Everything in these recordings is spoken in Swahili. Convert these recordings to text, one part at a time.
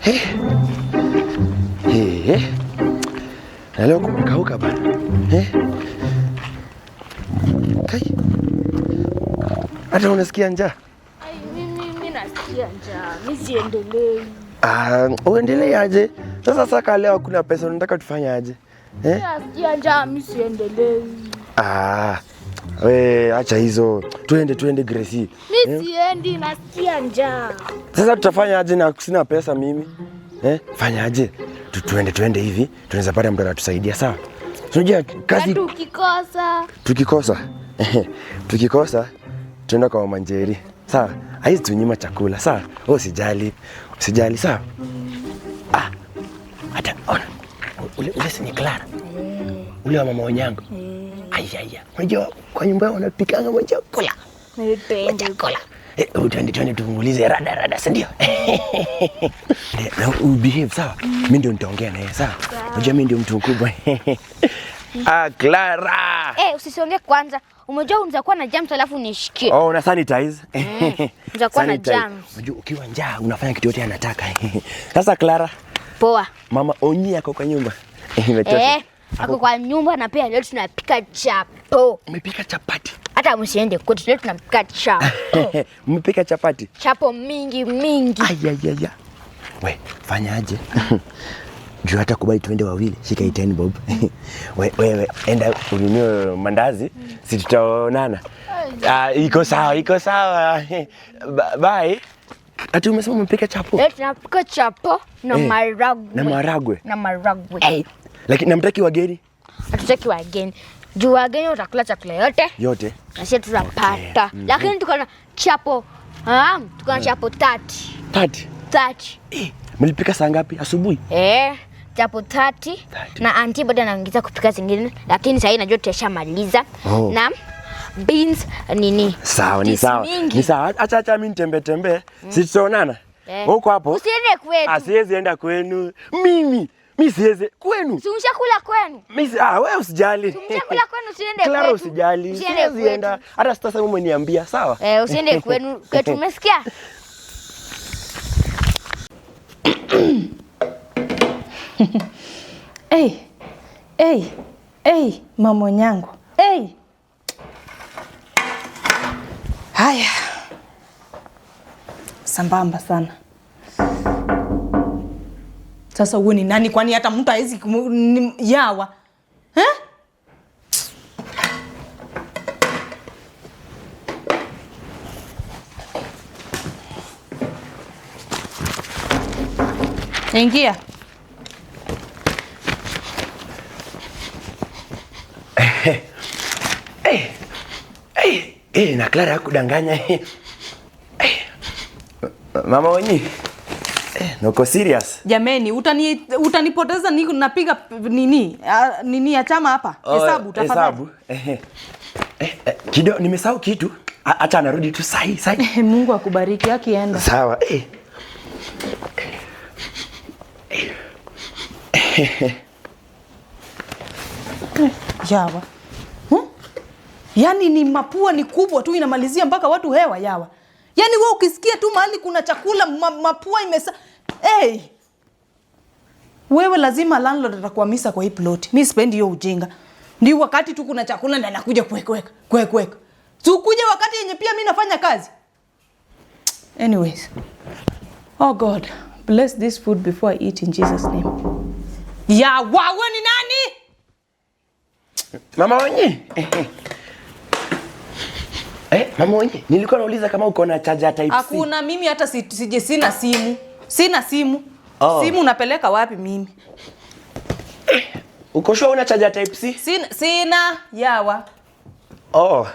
Eh. Eh, eh. Na leo kumekauka bana. Eh. Kai. Hata unasikia njaa? Ai, mimi nasikia njaa. Mimi siendelei. Ah, uendelee aje? Sasa saka leo hakuna pesa, unataka tufanye aje? Eh? Nasikia njaa, mimi siendelei. Ah. We, acha hizo. Twende twende Gracie. Mimi siendi, nasikia njaa. Sasa tutafanya aje na sina pesa mimi? Eh? Fanya aje? Tuende twende hivi, tunaweza pata mtu anatusaidia, sawa? Unajua kazi Hata ukikosa tukikosa tukikosa tuenda kwa mama Njeri, sawa? Haizi tunyima chakula, sawa? Wewe usijali, usijali, sawa? Ah, hata ona ule si ni Clara ule wa mama Onyango. Aya, aya, unajua kwa nyumba yao wanapikanga machakula chakula. Eh, twende twende tumuulize rada rada, si ndio? Na ubehave sawa? Mimi ndio nitaongea naye, sawa? Unajua mimi ndio mtu mkubwa. Ah, Clara. Eh, usisiongee kwanza. Umejua unaweza kuwa na germs alafu nishikie. Oh, una sanitize. Unaweza kuwa na Sanitize. germs. Unajua ukiwa njaa unafanya kitu yote anataka. Sasa Clara, Poa. mama Onyi ako kwa nyumba. Imetosha. Eh, ako kwa nyumba na pia leo tunapika chapo. Umepika chapati. Hata msiende kwetu leo tunapika chapo. Umepika chapati. Chapo mingi mingi. Ayayaya. We, fanya aje? Juu hata kubali tuende wawili, shika hii 10 bob. We, wewe enda ununue mandazi, si tutaonana. Ah, iko sawa, iko sawa. Bye. Ati umesema umepika chapo? Leo tunapika chapo na Eh, maragwe. na maragwe. Na maragwe. Hey. Lakini namtaki wageni Hatutaki wageni. Juu wageni watakula chakula yote yote. na sisi tutapata. Lakini tuko na chapo. Ah, tuko na chapo 30. 30. 30. Eh, mlipika saa ngapi? Asubuhi? Eh, chapo 30 30. na anti bado anaongeza kupika zingine, lakini sahii najua tutashamaliza Oh. na beans nini. Sawa, ni Tisi sawa. mingi. Ni sawa. Acha acha mimi nitembe tembe. Si tutaonana. Eh. Huko hapo. Usiende kwetu. Ah, siwezi enda kwenu. Mimi, mimi siwezi kwenu. Si umeshakula kwenu? Mimi ah, wewe usijali. Umeshakula kwenu, usiende Clara kwetu. usijali. Usiende Siwezi kwetu. enda. Hata sasa umeniambia, sawa? Eh, usiende kwenu kwetu, umesikia? Hey, hey, hey, mama Onyango. Hey. Haya, sambamba sana. Sasa huo ni nani? Kwani hata mtu hawezi yawa eh? Ingia. Eh, eh, na Clara hakudanganya. Eh. Mama Onyi. Eh, niko serious. Jameni, utanipoteza ni napiga nini nini ya chama hapa. Hesabu tafadhali. Hesabu. Eh, eh, eh, kido nimesahau kitu. Acha anarudi tu sahi sahi. Mungu akubariki akienda. Sawa. Eh. Yawa. Yaani ni mapua ni kubwa tu inamalizia mpaka watu hewa yawa. Yaani wewe ukisikia tu mahali kuna chakula mapua imesa. Hey! Wewe lazima landlord atakuhamisa kwa hii plot. Mimi sipendi hiyo ujinga. Ndi wakati tu kuna chakula ndio anakuja kuweka kuweka. Tukuje wakati yenye pia mimi nafanya kazi. Anyways. Oh God, bless this food before I eat in Jesus name. Ya wawe ni nani? Mama Onyi. Eh, Mama Onyi, nilikuwa nauliza kama uko na charger type C. Hakuna, mimi hata sije sina simu. Sina simu. Oh. Simu unapeleka wapi mimi? Uko sure una charger type C? Sina yawa. Oh.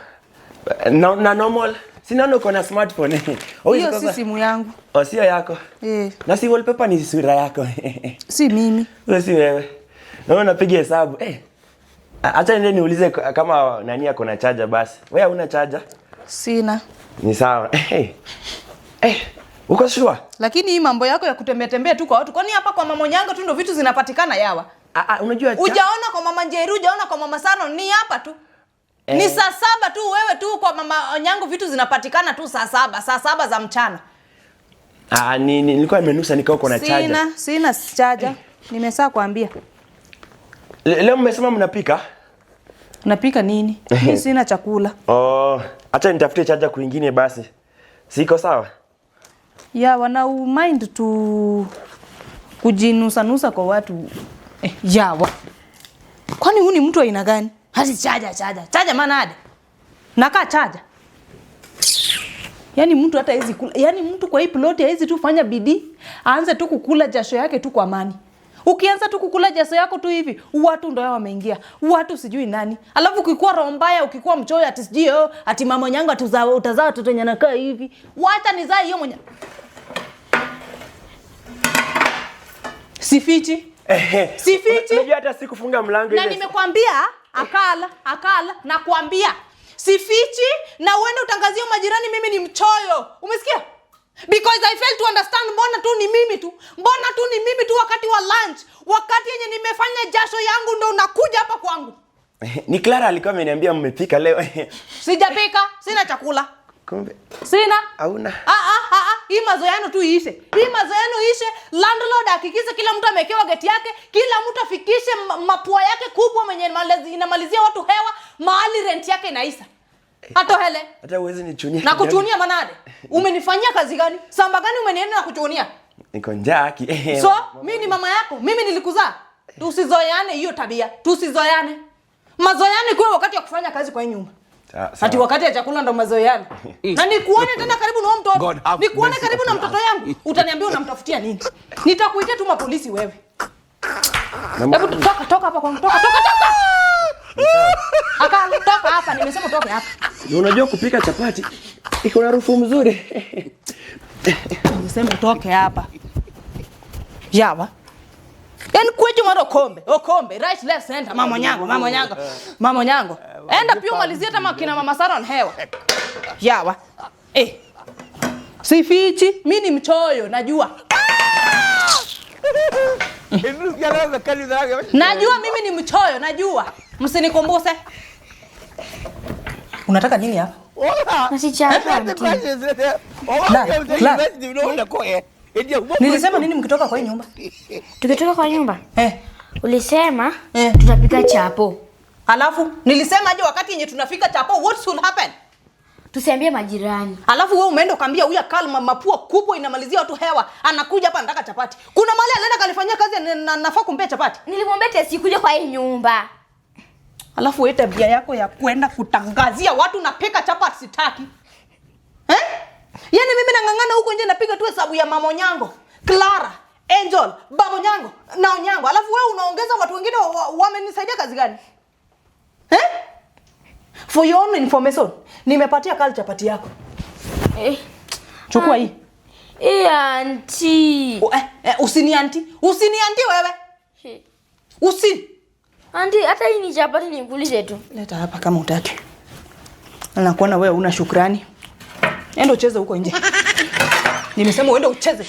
Na normal. Sina uko na smartphone. Oh, Hiyo si simu yangu. Oh, sio yako. Eh. Na si wallpaper ni sura yako. Si mimi. Wewe si wewe. Na wewe unapiga hesabu. Eh. Acha niende niulize kama nani ako na charger basi. Wewe huna charger? Sina. Ni sawa. Eh. Eh. Uko sure? Lakini hii mambo yako ya kutembea tembea tu kwa watu. Kwani hapa kwa mama Onyango tu ndio vitu zinapatikana yawa? Unajua Hujaona kwa mama Njeri, hujaona kwa mama Sano, ni hapa tu. Eh. Ni saa 7 tu wewe tu kwa mama Onyango vitu zinapatikana tu saa 7, saa 7 za mchana. Ah, nilikuwa nimenusa nikao uko na chaja. Sina chaja. Nimesaa kuambia. Leo mmesema mnapika? Napika nini? Mimi sina chakula. Oh, acha nitafutie chaja kwingine basi. Siko sawa? Ya wana mind tu kujinusanusa kwa watu. Yawa. Kwani huyu ni mtu aina gani? Hadi chaja chaja. Chaja maana hadi. Nakaa chaja. Yaani mtu hata hawezi kula. Yaani mtu kwa hii plot hawezi tu fanya bidii, aanze tu kukula jasho yake tu kwa amani. Ukianza tu kukula jasho yako tu hivi, watu ndio wameingia. Watu sijui nani. Alafu ukikuwa roho mbaya, ukikuwa mchoyo ati sijui oh, ati mama nyangu atuzaa utazaa watoto wenye wanakaa hivi. Wacha nizae hiyo mwenye. Sifichi. Sifichi. Unajua hata sikufunga mlango Na ile. nimekwambia akala, akala nakwambia. Sifichi na uende utangazie majirani mimi ni mchoyo. Umesikia? Because I fail to understand mbona tu ni mimi tu. Mbona tu ni mimi tu wakati wa lunch, wakati yenye nimefanya jasho yangu ndo unakuja hapa kwangu. Ni Clara alikuwa ameniambia mmepika leo. Sijapika, sina chakula. Kumbe Sina. hauna. Ah ah ah ah, hii mazoeano tu iishe. Hii mazoeano iishe, landlord ahakikishe kila mtu amewekewa geti yake, kila mtu afikishe mapua yake kubwa mwenye inamalizia watu hewa, mahali rent yake inaisha. Ato hele. Hata huwezi nichunia. Na kuchunia manade. Umenifanyia kazi gani? Samba gani umenienda na kuchunia? Niko njaa aki. So, mimi ni mama yako, mimi nilikuzaa. Tusizoeane hiyo tabia. Tusizoeane. Mazoeane kwa wakati wa kufanya kazi kwa hii nyumba. Sawa, sawa. Ati wakati ya chakula ndo mazoeano. Na nikuone tena karibu na huyo mtoto. God have Nikuone mercy karibu na upon mtoto yangu. Utaniambia unamtafutia nini? Nitakuitia tu mapolisi wewe. Na Hebu toka toka hapa kwangu. Toka toka toka. Aka toka hapa, nimesema utoke hapa. Na unajua kupika chapati iko na harufu mzuri. Nimesema utoke hapa. Yawa. Yaani kwetu mara okombe, okombe, right left center, mama nyango, mama nyango, mama nyango. Enda pia umalizie hata kina mama Sara on hewa. Yawa. Eh. Sifichi, mimi ni mchoyo, najua. Najua mimi ni mchoyo, najua. Msinikumbuse. Unataka nini hapa? Nasichapa auntie. La, la. Nilisema nini mkitoka kwa hii nyumba? Tukitoka kwa nyumba Eh. ulisema Eh. tutapika chapo. Alafu nilisema aje wakati yenye tunafika chapo what will happen? Tusiambie majirani. Alafu wewe umeenda ukaambia huyu Kalma mapua kubwa inamalizia watu hewa, anakuja hapa anataka chapati. Kuna mahali alienda kalifanyia kazi na nafaa kumpea chapati. Nilimwambia ati asikuje kwa hii nyumba. Alafu wewe tabia yako ya kwenda kutangazia watu napika chapati sitaki. Eh? Yaani mimi nang'ang'ana huko nje napiga tu hesabu ya Mama Onyango, Clara, Angel, Baba Onyango na Onyango. Alafu wewe unaongeza watu wengine wamenisaidia kazi gani? Eh? For your own information, nimepatia Karl chapati yako. Eh. Chukua hii. Eh, auntie. Usinianti. Usinianti wewe. Usi. Auntie, hata hii ni chapati nikuulize tu. Leta hapa kama utaki. Nakuona wewe una shukrani. Enda ucheze huko nje. Nimesema uende ucheze.